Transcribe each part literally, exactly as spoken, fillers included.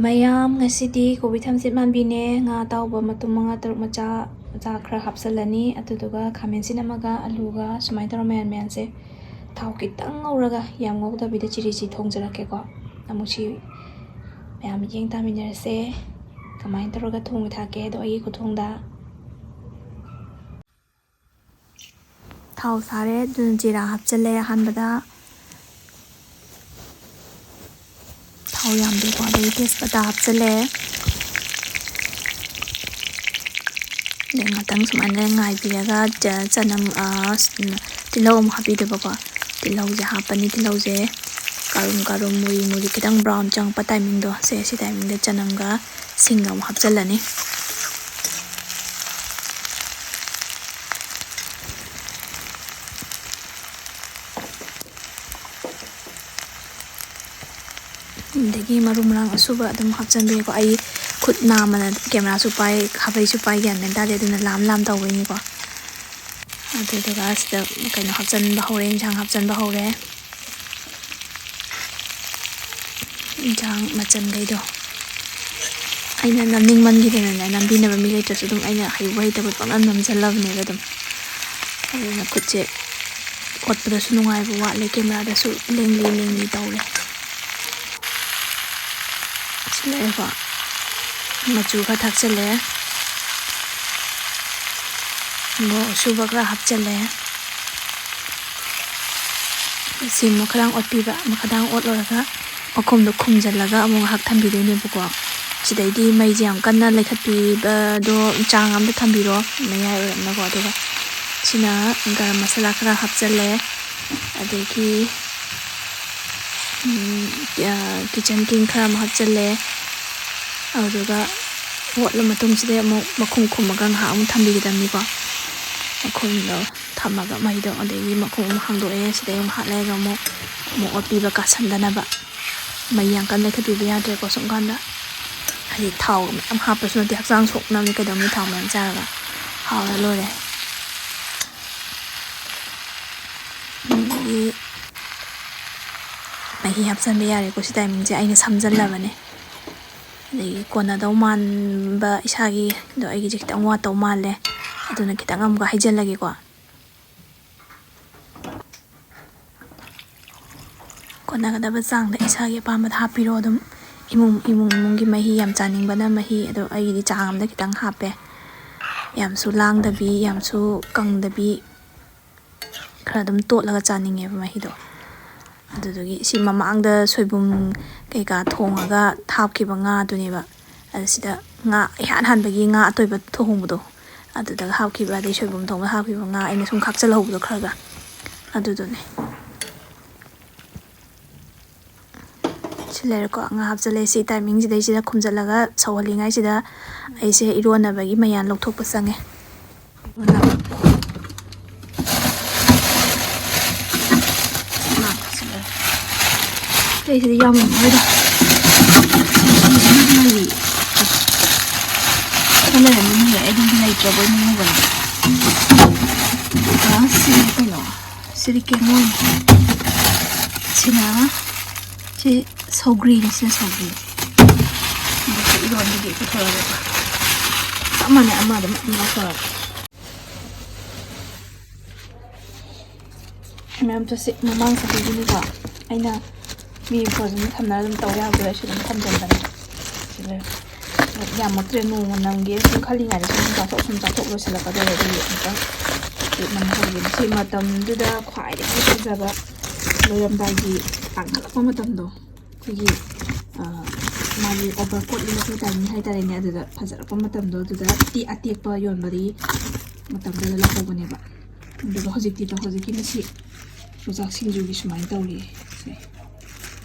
ꯃꯌꯥꯝ, ꯉꯁꯤꯗꯤ ꯀꯣꯕꯤ ꯊꯝꯆꯦꯠ ꯃꯥꯟꯕꯤꯅꯦ, ꯉꯥ ꯑꯇꯥꯎꯕ ꯃꯇꯨꯝ ꯃꯉꯥ ꯇꯔꯨꯛ ꯃꯆꯥ ꯃꯆꯥ ꯈꯔ ꯍꯥꯞꯆꯤꯜꯂꯅꯤ꯫ ꯑꯗꯨꯗꯨꯒ ꯈꯥꯃꯦꯟꯁꯤꯟ ꯑꯃꯒ ꯑꯂꯨꯒ ꯁꯨꯃꯥꯏꯅ ꯇꯧꯔ ꯃꯌꯥꯟ ꯃꯌꯥꯟꯁꯦ ꯊꯥꯎ ꯈꯤꯇꯪ ꯉꯧꯔꯒ, ꯌꯥꯝ ꯉꯧꯗꯕꯤꯗ ꯆꯤꯔꯤ ꯆꯤꯔꯤ ꯊꯣꯡꯖꯔꯛꯀꯦꯀꯣ꯫ ꯑꯃꯨꯛꯁꯤ ꯃꯌꯥꯝ ꯌꯦꯡ ꯇꯥꯃꯤꯟꯅꯔꯁꯦ ꯀꯃꯥꯏꯅ ꯇꯧꯔꯒ ꯊꯣꯡꯕ ꯊꯥꯛꯀꯦ ꯑꯗꯣ ꯑꯩꯒꯤ ꯈꯨꯊꯣꯡꯗ꯫ ꯊꯥꯎ ꯁꯥꯔꯦ, ꯑꯗꯨꯅ ꯖꯤꯔꯥ ꯍꯥꯞꯆꯤꯜꯂꯦ ꯑꯍꯥꯟꯕꯗ꯫ ꯊꯥꯎ ꯌꯥꯝꯗꯦꯀꯣ꯫ ꯑꯗꯒꯤ ꯇꯦꯖꯄꯇꯥ ꯍꯥꯞꯆꯤꯜꯂꯦ꯫ ꯑꯗꯩ ꯉꯥꯛꯇꯪ ꯁꯨꯃꯥꯏꯅ ꯉꯥꯏꯕꯤꯔꯒ ꯆ-, ꯆꯅꯝ, ꯑ, ꯇꯤꯜꯍꯧ ꯑꯃꯨꯛ ꯍꯥꯞꯄꯤꯗꯣꯏꯕꯀꯣ꯫ ꯇꯤꯜꯍꯧꯁꯦ ꯍꯥꯞꯄꯅꯤ꯫ ꯇꯤꯜꯍꯧꯁꯦ ꯀꯥꯔꯨꯝ ꯀꯥꯔꯨꯝ, ꯃꯨꯔꯤ ꯃꯨꯔꯤ, ꯈꯤꯇꯪ ꯕ꯭ꯔꯥꯎꯟ ꯆꯪꯉꯛꯄ ꯇꯥꯏꯃꯤꯡꯗꯣ, ꯁꯦ, ꯁꯤ ꯇꯥꯏꯃꯤꯡꯗ ꯆꯅꯝꯒ ꯁꯤꯡꯒ ꯑꯃꯨꯛ ꯍꯥꯞꯆꯤꯜꯂꯅꯤ꯫ ꯑꯗꯒꯤ ꯃꯔꯨ ꯃꯔꯥꯡ ꯑꯁꯨꯕ ꯑꯗꯨꯝ ꯍꯥꯞꯆꯤꯟꯕꯤꯌꯨꯀꯣ꯫ ꯑꯩ ꯈꯨꯠ ꯅꯥꯝꯃꯅ ꯀꯦꯃꯦꯔꯥꯁꯨ ꯄꯥꯏ, ꯈꯥꯕꯩꯁꯨ ꯄꯥꯏ, ꯒ꯭ꯌꯥꯟ ꯃꯦꯟ ꯇꯥꯗꯦ, ꯑꯗꯨꯅ ꯂꯥꯝ ꯂꯥꯝ ꯇꯧꯕꯩꯅꯤꯀꯣ꯫ ꯑꯗꯨꯗꯨꯒ ꯁꯤꯗ ꯀꯩꯅꯣ ꯍꯥꯞꯆꯤꯟꯕ ꯍꯧꯔꯦ, ꯏꯟꯁꯥꯡ ꯍꯥꯞꯆꯤꯟꯕ ꯍꯧꯔꯦ꯫ ꯏꯟꯁꯥꯡ ꯃꯆꯜꯈꯩꯗꯣ ꯑꯩꯅ ꯅꯝꯅꯤꯡꯃꯟꯈꯤꯗꯅꯅꯦ, ꯅꯝꯕꯤꯅꯕ ꯃꯤ ꯂꯩꯇ꯭ꯔꯁꯨ ꯑꯗꯨꯝ ꯑꯩꯅ ꯍꯩꯕ ꯍꯩꯇꯕ ꯄꯪꯅꯝ ꯅꯝꯁꯤꯜꯂꯕꯅꯦꯕ ꯑꯗꯨꯝ꯫ ꯑꯗꯨꯅ ꯈꯨꯠꯁꯦ ꯑꯣꯠꯄꯗꯁꯨ ꯅꯨꯡꯉꯥꯏꯕ ꯋꯥꯠꯂꯦ, ꯀꯦꯃꯦꯔꯥꯗꯁꯨ ꯂꯦꯡꯂꯤ ꯂꯦꯡꯂꯤ ꯇꯧꯔꯦ꯫ ꯁꯤ ꯂꯩꯔꯦꯀꯣ꯫ ꯃꯆꯨ ꯈꯔ ꯊꯥꯛꯆꯜꯂꯦ꯫ ꯃꯣꯔꯣꯛ ꯑꯁꯨꯕ ꯈꯔ ꯍꯥꯞꯆꯜꯂꯦ꯫ ꯁꯤ ꯃꯈꯥꯗꯥꯡ ꯑꯣꯠꯄꯤꯕ, ꯃꯈꯥꯗꯥꯡ ꯑꯣꯠꯂꯨꯔꯒ ꯃꯈꯨꯝꯗꯣ ꯈꯨꯝꯖꯤꯜꯂꯒ ꯑꯃꯨꯛ ꯉꯥꯏꯍꯥꯛ ꯊꯝꯕꯤꯗꯣꯏꯅꯦꯕꯀꯣ꯫ ꯁꯤꯗꯩꯗꯤ ꯃꯩꯁꯦ ꯌꯥꯝ ꯀꯟꯅ ꯂꯩꯈꯠꯄꯤꯕꯗꯣ ꯆꯥꯡ ꯑꯃꯗ ꯊꯝꯕꯤꯔꯣ, ꯃꯌꯥꯏ ꯑꯣꯏꯔꯞꯅꯀꯣ꯫ ꯑꯗꯨꯒ ꯁꯤꯅ ꯒꯔꯝ ꯃꯁꯥꯂꯥ ꯈꯔ ꯍꯥꯞꯆꯜꯂꯦ, ꯑꯗꯒꯤ kitchen king ꯈꯔ ꯑꯃ ꯍꯥꯞꯆꯜꯂꯦ꯫ ꯑꯗꯨꯗꯨꯒ ꯑꯣꯠꯂ ꯃꯇꯨꯡꯁꯤꯗ ꯑꯃꯨꯛ ꯃꯈꯨꯝ ꯈꯨꯝꯃꯒ ꯉꯥꯏꯍꯥꯛ ꯑꯃꯨꯛ ꯊꯝꯕꯤꯒꯗꯕꯅꯤꯀꯣ꯫ ꯃꯈꯨꯝꯗꯣ ꯊꯝꯃꯒ ꯃꯩꯗꯣ, ꯑꯗꯒꯤ ꯃꯈꯨꯝ ꯑꯃꯨꯛ ꯍꯥꯡꯗꯣꯛꯑꯦ꯫ ꯁꯤꯗꯩ ꯑꯃꯨꯛ ꯉꯥꯏꯍꯥꯛ ꯂꯩꯔꯒ ꯑꯃꯨꯛ, ꯑꯃꯨꯛ ꯑꯣꯠꯄꯤꯕ ꯀꯥꯁꯟꯗꯅꯕ꯫ ꯃꯩ ꯌꯥꯝ ꯀꯟꯅ ꯂꯩꯈꯠꯄꯤꯕ ꯌꯥꯗ꯭ꯔꯦꯀꯣ ꯁꯨꯝ ꯀꯥꯟꯗ꯫ ꯍꯥꯏꯗꯤ ꯊꯥꯎ ꯃꯌꯥꯝ ꯍꯥꯞꯄꯁꯨ ꯅꯠꯇꯦ, ꯍꯛꯆꯥꯡ ꯁꯣꯛꯅꯕꯅꯤ ꯀꯩꯗꯧꯅꯤ ꯊꯥꯎ ꯃꯌꯥꯝ ꯆꯥꯔꯒ꯫ ꯍꯥꯎꯔ ꯂꯣꯏꯔꯦ꯫ ꯑꯗꯒꯤ ꯃꯍꯤ ꯍꯥꯞꯆꯤꯟꯕ ꯌꯥꯔꯦꯀꯣ꯫ ꯁꯤ timingꯁꯦ ꯑꯩꯅ ꯁꯝꯖꯜꯂꯕꯅꯦ꯫ ꯑꯗꯒꯤ ꯀꯣꯟꯅꯗꯧ ꯃꯥꯟꯕ ꯏꯁꯥꯒꯤꯗꯣ, ꯑꯩꯒꯤꯁꯦ ꯈꯤꯇꯪ ꯋꯥꯠꯇꯧ ꯃꯥꯜꯂꯦ, ꯑꯗꯨꯅ ꯈꯤꯇꯪ ꯑꯃꯨꯛꯀ ꯍꯩꯖꯤꯜꯂꯒꯦꯀꯣ꯫ ꯀꯣꯟꯅꯒꯗꯕ ꯆꯥꯡꯗ ꯏꯁꯥꯒꯤ ꯑꯄꯥꯝꯕꯗ ꯍꯥꯞꯄꯤꯔꯣ꯫ ꯑꯗꯨꯝ ꯏꯃꯨꯡ ꯏꯃꯨꯡ ꯏꯃꯨꯡꯒꯤ ꯃꯍꯤ ꯌꯥꯝ ꯆꯥꯅꯤꯡꯕꯅ ꯃꯍꯤ, ꯑꯗꯣ ꯑꯩꯒꯤꯗꯤ ꯆꯥꯡ ꯑꯃꯗ ꯈꯤꯇꯪ ꯍꯥꯞꯄꯦ꯫ ꯌꯥꯝꯁꯨ ꯂꯥꯡꯗꯕꯤ, ꯌꯥꯝꯁꯨ ꯀꯪꯗꯕꯤ, ꯈꯔ ꯑꯗꯨꯝ ꯇꯣꯠꯂꯒ ꯆꯥꯅꯤꯡꯉꯦꯕ ꯃꯍꯤꯗꯣ꯫ ꯑꯗꯨꯗꯨꯒꯤ ꯁꯤ ꯃꯃꯥꯡꯗ ꯁꯣꯏꯕꯨꯝ ꯀꯩꯀꯥ ꯊꯣꯡꯉꯒ ꯍꯥꯞꯈꯤꯕ ꯉꯥꯗꯨꯅꯦꯕ꯫ ꯑꯗ ꯁꯤꯗ ꯉꯥ ꯏꯍꯥꯟ ꯍꯥꯟꯕꯒꯤ ꯉꯥ ꯑꯇꯣꯏꯕ ꯊꯣꯡꯕꯗꯣ, ꯑꯗꯨꯗꯒ ꯍꯥꯞꯈꯤꯕ, ꯑꯗꯩ ꯁꯣꯏꯕꯨꯝ ꯊꯣꯡꯕꯗ ꯍꯥꯞꯈꯤꯕ ꯉꯥ ꯑꯩꯅ ꯁꯨꯝ ꯈꯥꯛꯆꯜꯍꯧꯕꯗꯣ ꯈꯔꯒ, ꯑꯗꯨꯗꯨꯅꯦ꯫ ꯁꯤ ꯂꯩꯔꯦꯀꯣ, ꯉꯥ ꯍꯥꯞꯆꯜꯂꯦ꯫ ꯁꯤ ꯇꯥꯏꯃꯤꯡꯁꯤꯗꯩꯁꯤꯗ ꯈꯨꯝꯖꯤꯜꯂꯒ ꯁꯧꯍꯜꯂꯤꯉꯩꯁꯤꯗ ꯑꯩꯁꯦ ꯏꯔꯣꯟꯅꯕꯒꯤ ꯃꯌꯥꯟ ꯂꯧꯊꯣꯛꯄ ꯆꯪꯉꯦ꯫ ꯏꯔꯣꯟꯅꯕ꯫ ꯑꯇꯩꯁꯤꯗꯤ ꯌꯥꯝꯃꯝꯃꯔꯣꯏꯗ꯫ ꯈꯔ ꯂꯩꯔꯝꯃꯅꯤꯌꯦ, ꯑꯩꯗꯤ ꯂꯩꯇ꯭ꯔꯕꯣꯏ ꯅꯤꯡꯉꯨꯕꯅꯦ꯫ ꯑꯗꯨꯒ ꯁꯤꯅ ꯀꯩꯅꯣ? ꯁꯤꯗꯤ ꯀꯦꯡꯉꯣꯏ꯫ ꯁꯤꯅ, ꯁꯤ ꯁꯧꯒ꯭ꯔꯤꯅꯤ, ꯁꯤꯅ ꯁꯧꯒ꯭ꯔꯤ꯫ ꯑꯗꯨꯒ ꯏꯔꯣꯟꯕꯒꯤ ꯄꯨꯊꯣꯔꯛꯑꯒꯦ꯫ ꯆꯞ ꯃꯥꯟꯅꯩ, ꯑꯃ ꯑꯗꯨꯝ ꯂꯧꯊꯣꯔꯛꯑꯒꯦ꯫ ꯃꯌꯥꯝ ꯆꯠꯁꯤ꯫ ꯃꯃꯥꯡ ꯆꯍꯤꯒꯤꯅꯤꯀꯣ, ꯑꯩꯅ ꯃꯤ ꯐ꯭ꯔꯣꯖꯟ ꯊꯝꯅꯔ ꯑꯗꯨꯝ ꯇꯧ ꯌꯥꯕꯗꯣ ꯑꯩꯁꯨ ꯑꯗꯨꯝ ꯊꯝꯖꯟꯕꯅꯦ꯫ ꯁꯤꯗ ꯌꯥꯝꯃꯛꯇ꯭ꯔꯦ, ꯅꯣꯡꯃ ꯅꯝꯒꯦ ꯁꯨꯝ ꯈꯜꯂꯤꯉꯩꯗ ꯁꯨꯝ ꯆꯥꯊꯣꯛ ꯁꯨꯝ ꯆꯥꯊꯣꯛ ꯂꯣꯏꯁꯤꯜꯂꯛꯀꯗꯣꯔꯦ꯫ ꯑꯗꯨꯒꯤ ꯑꯃꯨꯛꯇꯪ ꯅꯝꯍꯧꯒꯦ꯫ ꯁꯤ ꯃꯇꯝꯗꯨꯗ ꯈ꯭ꯋꯥꯏꯗꯒꯤ ꯐꯖꯕ ꯂꯣꯏꯔꯝꯗꯥꯏꯒꯤ ꯇꯥꯡꯈꯠꯂꯛꯄ ꯃꯇꯝꯗꯣ, ꯑꯩꯈꯣꯏꯒꯤ, ꯑ, ꯃꯥꯒꯤ ꯑꯣꯐꯔ ꯀꯣꯠ ꯂꯤꯂꯛꯄ ꯇꯥꯏꯃꯤꯡ ꯍꯥꯏꯇꯥꯔꯦꯅꯦ, ꯑꯗꯨꯗ ꯐꯖꯔꯛꯄ ꯃꯇꯝꯗꯣ, ꯑꯗꯨꯗ ꯇꯤ-, ꯑꯇꯦꯛꯄ ꯌꯣꯟꯕꯗꯒꯤ ꯃꯇꯝꯗꯨꯗ ꯂꯧꯍꯧꯕꯅꯦꯕ꯫ ꯑꯗꯨꯒ ꯍꯧꯖꯤꯛꯇꯤ ꯇꯧ-, ꯍꯧꯖꯤꯛꯀꯤ ꯃꯁꯤ ꯆꯨꯖꯥꯛ ꯁꯤꯡꯖꯨꯒꯤ ꯁꯨꯃꯥꯏꯅ ꯇꯧꯔꯤ꯫ ꯁꯦ꯫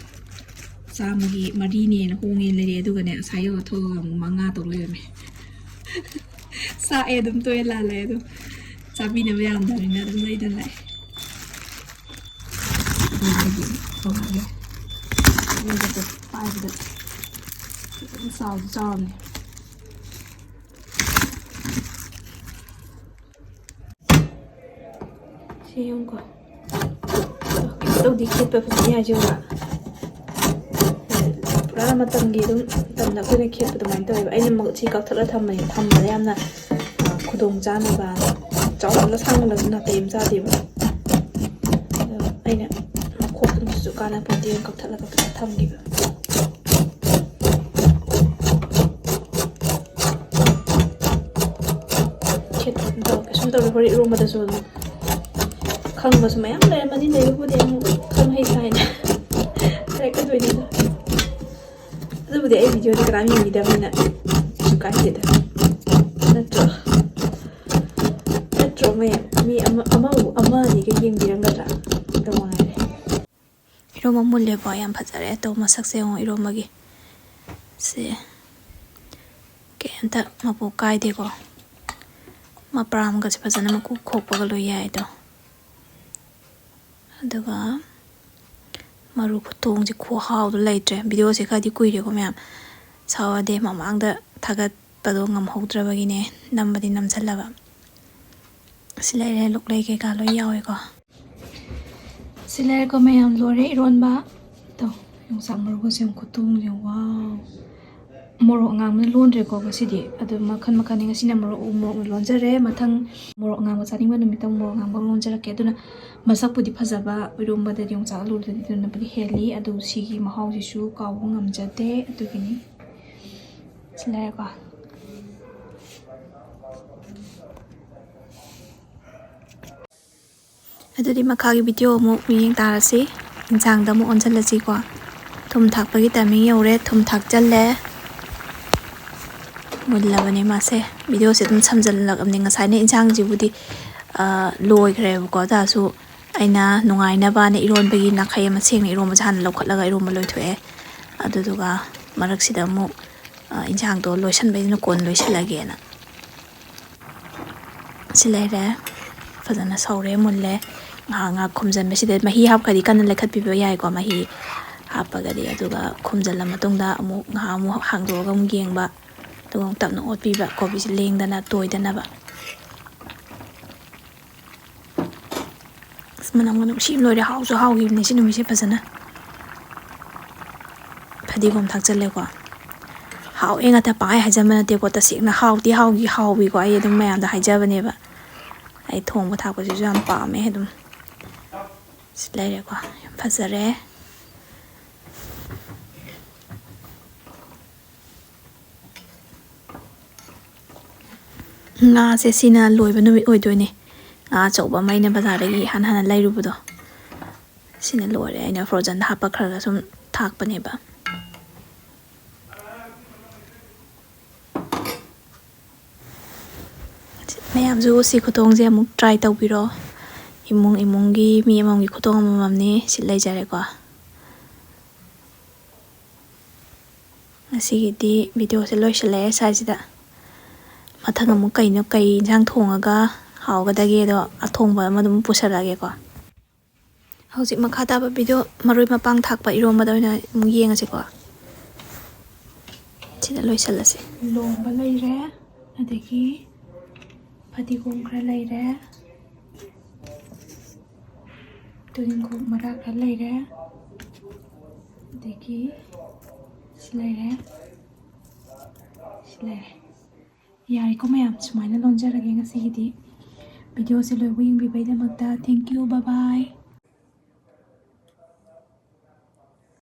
ꯆꯥꯝꯃꯒꯤ ꯃꯔꯤꯅꯦꯅ ꯍꯣꯡꯉꯦꯅ ꯂꯩꯔꯛꯑꯦ꯫ ꯑꯗꯨꯒꯅꯦ, ꯑꯁꯥ ꯌꯧꯔ ꯊꯣꯛꯑꯒ ꯑꯃꯨꯛ ꯃꯉꯥ ꯇꯧ ꯂꯩꯔꯝꯃꯦ꯫ ꯆꯥꯛꯑꯦ ꯑꯗꯨꯝ, ꯇꯣꯛꯑꯦ, ꯂꯥꯜꯂꯦ ꯑꯗꯨꯝ꯫ ꯆꯥꯕꯤꯅꯕ ꯌꯥꯝꯗꯕꯅꯤꯅ ꯑꯗꯨꯝ ꯂꯩꯗꯅ ꯂꯥꯛꯑꯦ꯫ ꯑꯗꯨꯗꯒꯤ ꯇꯧꯔꯒꯦ꯫ ꯑꯗꯨꯒ ꯄꯥꯏꯕꯗ ꯐꯖꯅ ꯆꯥꯎꯗꯤ ꯆꯥꯎꯔꯝꯃꯦ꯫ ꯁꯤ ꯌꯦꯡꯉꯨꯀꯣ꯫ ꯀꯩꯅꯣ ꯇꯧꯗꯦ, ꯈꯦꯠꯄ ꯐꯖꯅ ꯌꯥꯏ, ꯁꯤ ꯌꯦꯡꯉꯨꯀꯣ꯫ ꯃꯇꯝꯒꯤ ꯑꯗꯨꯝ ꯃꯇꯝꯗ ꯑꯩꯈꯣꯏꯅ ꯈꯦꯠꯄ ꯑꯗꯨꯃꯥꯏꯅ ꯇꯧꯋꯦꯕ꯫ ꯑꯩꯅ ꯃꯍꯨꯠꯁꯤ ꯀꯛꯊꯠꯂ ꯊꯝꯕꯅꯦ, ꯊꯝꯕꯗ ꯌꯥꯝꯅ, ꯑ, ꯈꯨꯗꯣꯡ ꯆꯥꯅꯕ, ꯆꯥꯎꯃꯜꯂ ꯁꯥꯡꯃꯜꯂꯁꯨ ꯅꯥꯇꯩ ꯑꯃ ꯆꯥꯗꯦꯕ꯫ ꯑꯗꯣ ꯑꯩꯅ ꯃꯈꯣꯛꯇꯨꯁꯨ ꯀꯥꯟꯅ ꯄꯣꯠꯇꯦꯅ ꯀꯛꯊꯠꯂ ꯀꯛꯊꯠꯂ ꯊꯝꯈꯤꯕ꯫ ꯈꯦꯠꯄ ꯑꯗꯨꯝ ꯇꯧꯔꯦ, ꯀꯩꯁꯨꯝ ꯇꯧꯔꯦ꯫ ꯍꯣꯔꯦꯟ ꯏꯔꯣꯝꯕꯗꯁꯨ ꯑꯗꯨꯝ ꯈꯪꯕꯁꯨ ꯃꯌꯥꯝ ꯂꯩꯔꯝꯃꯅꯤ, ꯂꯩꯕꯕꯨꯗꯤ ꯑꯃꯨꯛ ꯈꯪ ꯍꯩ ꯁꯥꯏꯅ ꯍꯥꯏꯔꯛꯀꯗꯣꯏꯅꯤꯗ꯫ ꯑꯗꯨꯕꯨꯗꯤ ꯑꯩ ꯚꯤꯗꯤꯑꯣꯗꯤ ꯀꯅꯥꯝ ꯌꯦꯡꯕꯤꯗꯕꯅꯤꯅ ꯀꯩꯁꯨ ꯀꯥꯏꯗꯦꯗ, ꯅꯠꯇ꯭ꯔꯣ? ꯅꯠꯇ꯭ꯔꯣ ꯃꯌꯥꯝ? ꯃꯤ ꯑꯃ, ꯑꯃꯕꯨ, ꯑꯃ ꯑꯅꯤꯒ ꯌꯦꯡꯕꯤꯔꯝꯒꯗ꯭ꯔꯥ? ꯑꯗꯨ ꯃꯉꯥꯏꯔꯦ꯫ ꯏꯔꯣꯝꯕ ꯃꯨꯜꯂꯦꯀꯣ, ꯌꯥꯝ ꯐꯖꯔꯦ꯫ ꯑꯗꯣ ꯃꯁꯛꯁꯦ ꯌꯦꯡꯉꯣ, ꯏꯔꯣꯝꯕꯒꯤ ꯁꯦ ꯀꯩꯝꯇ ꯃꯄꯣꯛ ꯀꯥꯏꯗꯦꯀꯣ꯫ ꯃꯄ꯭ꯔꯥꯝꯒꯁꯦ ꯐꯖꯅ ꯃꯀꯨ ꯈꯣꯛꯄꯒ ꯂꯣꯏ ꯌꯥꯏ ꯑꯗꯣ꯫ ꯑꯗꯨꯒ ꯃꯔꯨ ꯈꯨꯇꯣꯡꯁꯦ ꯈꯨꯍꯥꯎꯗꯣ ꯂꯩꯇ꯭ꯔꯦ꯫ ꯚꯤꯗꯤꯑꯣꯁꯦ ꯈꯔꯗꯤ ꯀꯨꯏꯔꯦꯀꯣ ꯃꯌꯥꯝ, ꯁꯥꯎꯔꯗꯦ, ꯃꯃꯥꯡꯗ ꯊꯥꯒꯠꯄꯗꯣ ꯉꯝꯍꯧꯗ꯭ꯔꯕꯒꯤꯅꯦ, ꯅꯝꯕꯗꯤ ꯅꯝꯁꯜꯂꯕ꯫ ꯁꯤ ꯂꯩꯔꯦ, ꯂꯣꯛꯂꯩ ꯀꯩꯀꯥ ꯂꯣꯏ ꯌꯥꯎꯋꯦꯀꯣ꯫ ꯁꯤ ꯂꯩꯔꯦꯀꯣ ꯃꯌꯥꯝ, ꯂꯣꯏꯔꯦ ꯏꯔꯣꯟꯕ꯫ ꯇꯣ, ꯌꯣꯡꯆꯥꯛ ꯃꯔꯨꯒꯁꯦ ꯌꯥꯝ ꯈꯨꯇꯣꯡꯁꯦ, ꯋꯥꯎ! ꯃꯣꯔꯣꯛ ꯑꯉꯥꯡꯕꯅ ꯂꯣꯟꯗ꯭ꯔꯦꯀꯣ ꯉꯁꯤꯗꯤ, ꯑꯗꯨ ꯃꯈꯜ ꯃꯈꯜꯅꯤ꯫ ꯉꯁꯤꯅ ꯃꯣꯔꯣꯛ ꯎ ꯃꯣꯔꯣꯛꯅ ꯂꯣꯟꯖꯔꯦ, ꯃꯊꯪ ꯃꯣꯔꯣꯛ ꯑꯉꯥꯡꯕ ꯆꯥꯅꯤꯡꯕ ꯅꯨꯃꯤꯠꯇ ꯃꯣꯔꯣꯛ ꯑꯉꯥꯡꯕ ꯂꯣꯟꯖꯔꯛꯀꯦ꯫ ꯑꯗꯨꯅ ꯃꯁꯛꯄꯨꯗꯤ ꯐꯖꯕ, ꯏꯔꯣꯝꯕꯗꯗꯤ ꯌꯣꯡꯆꯥꯛ ꯑꯂꯨꯗꯨꯗꯤ ꯑꯗꯨꯅꯕꯨꯗꯤ ꯍꯦꯜꯂꯤ, ꯑꯗꯨ ꯁꯤꯒꯤ ꯃꯍꯥꯎꯁꯤꯁꯨ ꯀꯥꯎꯕ ꯉꯝꯖꯗꯦ꯫ ꯑꯗꯨꯒꯤꯅꯤ꯫ ꯁꯤ ꯂꯩꯔꯦꯀꯣ꯫ ꯑꯗꯨꯗꯤ ꯃꯈꯥꯒꯤ ꯚꯤꯗꯤꯑꯣ ꯑꯃꯨꯛ ꯃꯤꯠꯌꯦꯡ ꯇꯥꯔꯁꯤ꯫ ꯌꯦꯟꯁꯥꯡꯗ ꯑꯃꯨꯛ ꯑꯣꯟꯁꯤꯜꯂꯁꯤꯀꯣ꯫ ꯊꯨꯝ ꯊꯥꯛꯄꯒꯤ ꯇꯥꯏꯃꯤꯡ ꯌꯧꯔꯦ꯫ ꯊꯨꯝ ꯊꯥꯛꯆꯜꯂꯦ꯫ ꯃꯨꯜꯂꯕꯅꯦ ꯃꯥꯁꯦ꯫ ꯚꯤꯗꯤꯑꯣꯁꯦ ꯑꯗꯨꯝ ꯁꯝꯖꯜꯂꯛꯑꯕꯅꯦ꯫ ꯉꯁꯥꯏꯅ ꯏꯟꯁꯥꯡꯁꯤꯕꯨꯗꯤ, ꯑ, ꯂꯣꯏꯈ꯭ꯔꯦꯕꯀꯣ꯫ ꯑꯗꯨ ꯇꯥꯔꯁꯨ ꯑꯩꯅ ꯅꯨꯡꯉꯥꯏꯅꯕꯅ ꯏꯔꯣꯟꯕꯒꯤ ꯅꯥꯈꯩ ꯑꯃ ꯁꯦꯡꯅ ꯏꯔꯣꯟꯕꯁꯦ ꯍꯥꯟꯅ ꯂꯧꯈꯠꯂꯒ ꯏꯔꯣꯟꯕ ꯂꯣꯏꯊꯣꯛꯑꯦ꯫ ꯑꯗꯨꯗꯨꯒ ꯃꯔꯛꯁꯤꯗ ꯑꯃꯨꯛ, ꯑ, ꯏꯟꯁꯥꯡꯗꯣ ꯂꯣꯏꯁꯟꯕꯩꯗꯨꯅ ꯀꯣꯟꯅ ꯂꯣꯏꯁꯜꯂꯒꯦꯅ꯫ ꯁꯤ ꯂꯩꯔꯦ꯫ ꯐꯖꯅ ꯁꯧꯔꯦ, ꯃꯨꯜꯂꯦ꯫ ꯉꯥꯏꯍꯥꯛ ꯉꯥꯏꯍꯥꯛ ꯈꯨꯝꯖꯤꯟꯕꯁꯤꯗ, ꯃꯍꯤ ꯍꯥꯞꯈ꯭ꯔꯗꯤ ꯀꯟꯅ ꯂꯩꯈꯠꯄꯤꯕ ꯌꯥꯏꯀꯣ, ꯃꯍꯤ ꯍꯥꯞꯄꯒꯗꯤ꯫ ꯑꯗꯨꯒ ꯈꯨꯝꯖꯤꯜꯂ ꯃꯇꯨꯡꯗ ꯑꯃꯨꯛ ꯉꯥꯏꯍꯥꯛ ꯑꯃꯨꯛ ꯍꯥꯡꯗꯣꯛꯑꯒ ꯑꯃꯨꯛ ꯌꯦꯡꯕ, ꯑꯗꯨꯒ ꯑꯃꯨꯛ ꯇꯞꯅ ꯑꯣꯠꯄꯤꯕ, ꯀꯣꯕꯤꯁꯦ ꯂꯦꯡꯗꯅ ꯇꯣꯏꯗꯅꯕ꯫ ꯑꯁ, ꯃꯅꯝꯒ ꯅꯨꯡꯁꯤ ꯂꯣꯏꯔꯦ꯫ ꯍꯥꯎꯁꯨ ꯍꯥꯎꯈꯤꯕꯅꯦ ꯁꯤ ꯅꯨꯃꯤꯠꯁꯦ ꯐꯖꯅ꯫ ꯐꯗꯤꯒꯣꯝ ꯊꯥꯛꯆꯜꯂꯦꯀꯣ꯫ ꯍꯥꯎꯋꯦ ꯉꯥꯛꯇ ꯄꯪꯍꯥꯏ ꯍꯥꯏꯖꯟꯕ ꯅꯠꯇꯦꯀꯣ, ꯇꯁꯦꯡꯅ ꯍꯥꯎꯗꯤ ꯍꯥꯎꯒꯤ ꯍꯥꯎꯋꯤꯀꯣ꯫ ꯑꯩ ꯑꯗꯨꯝ ꯃꯌꯥꯝꯗ ꯍꯥꯏꯖꯕꯅꯦꯕ, ꯑꯩ ꯊꯣꯡꯕ ꯊꯥꯛꯄꯁꯤꯁꯨ ꯌꯥꯝ ꯄꯥꯝꯃꯦ꯫ ꯑꯗꯨꯝ ꯁꯤ ꯂꯩꯔꯦꯀꯣ, ꯌꯥꯝ ꯐꯖꯔꯦ꯫ ꯉꯥꯁꯦ ꯁꯤꯅ ꯂꯣꯏꯕ ꯅꯨꯃꯤꯠ ꯑꯣꯏꯗꯣꯏꯅꯦ꯫ ꯉꯥ ꯑꯆꯧꯕ ꯑꯃ ꯑꯩꯅ ꯕꯖꯥꯔꯗꯒꯤ ꯏꯍꯥꯟ ꯍꯥꯟꯅ ꯂꯩꯔꯨꯕꯗꯣ, ꯁꯤꯅ ꯂꯣꯏꯔꯦ꯫ ꯑꯩꯅ ꯐ꯭ꯔꯣꯖꯟꯗ ꯍꯥꯞꯄ ꯈꯔꯒ ꯁꯨꯝ ꯊꯥꯛꯄꯅꯦꯕ꯫ ꯃꯌꯥꯝꯁꯨ ꯁꯤ ꯈꯨꯊꯣꯡꯁꯦ ꯑꯃꯨꯛ ꯇ꯭ꯔꯥꯏ ꯇꯧꯕꯤꯔꯣ꯫ ꯏꯃꯨꯡ ꯏꯃꯨꯡꯒꯤ ꯃꯤ ꯑꯃꯃꯝꯒꯤ ꯈꯨꯊꯣꯡ ꯑꯃꯃꯝꯅꯤ꯫ ꯁꯤ ꯂꯩꯖꯔꯦꯀꯣ꯫ ꯉꯁꯤꯒꯤꯗꯤ ꯚꯤꯗꯤꯑꯣꯁꯦ ꯂꯣꯏꯁꯤꯜꯂꯛꯑꯦ ꯁ꯭ꯋꯥꯏꯁꯤꯗ꯫ ꯃꯊꯪ ꯑꯃꯨꯛ ꯀꯩꯅꯣ, ꯀꯩ ꯏꯟꯁꯥꯡ ꯊꯣꯡꯉꯒ ꯍꯥꯎꯒꯗꯒꯦꯗꯣ ꯑꯊꯣꯡꯕ ꯑꯃ ꯑꯗꯨꯝ ꯄꯨꯁꯜꯂꯛꯑꯒꯦꯀꯣ꯫ ꯍꯧꯖꯤꯛ ꯃꯈꯥ ꯇꯥꯕ ꯚꯤꯗꯤꯑꯣ ꯃꯔꯣꯏ ꯃꯄꯥꯡ ꯊꯥꯛꯄ ꯏꯔꯣꯝꯕꯗ ꯑꯣꯏꯅ ꯑꯃꯨꯛ ꯌꯦꯡꯉꯁꯤꯀꯣ꯫ ꯁꯤꯗ ꯂꯣꯏꯁꯤꯜꯂꯁꯤ꯫ ꯂꯣꯝꯕ ꯂꯩꯔꯦ, ꯑꯗꯒꯤ ꯐꯗꯤꯒꯣꯝ ꯈꯔ ꯂꯩꯔꯦ, ꯇꯨꯅꯤꯡꯈꯣꯛ ꯃꯔꯥ ꯈꯔ ꯂꯩꯔꯦ, ꯑꯗꯒꯤ ꯁꯤ ꯂꯩꯔꯦ, ꯁꯤ ꯂꯩꯔꯦ꯫ ꯌꯥꯔꯦꯀꯣ ꯃꯌꯥꯝ, ꯁꯨꯃꯥꯏꯅ ꯂꯣꯟꯖꯔꯒꯦ ꯉꯁꯤꯒꯤꯗꯤ꯫ ꯚꯤꯗꯤꯑꯣꯁꯦ ꯂꯣꯏꯕ ꯌꯦꯡꯕꯤꯕꯩꯗꯃꯛꯇ thank you, bye bye꯫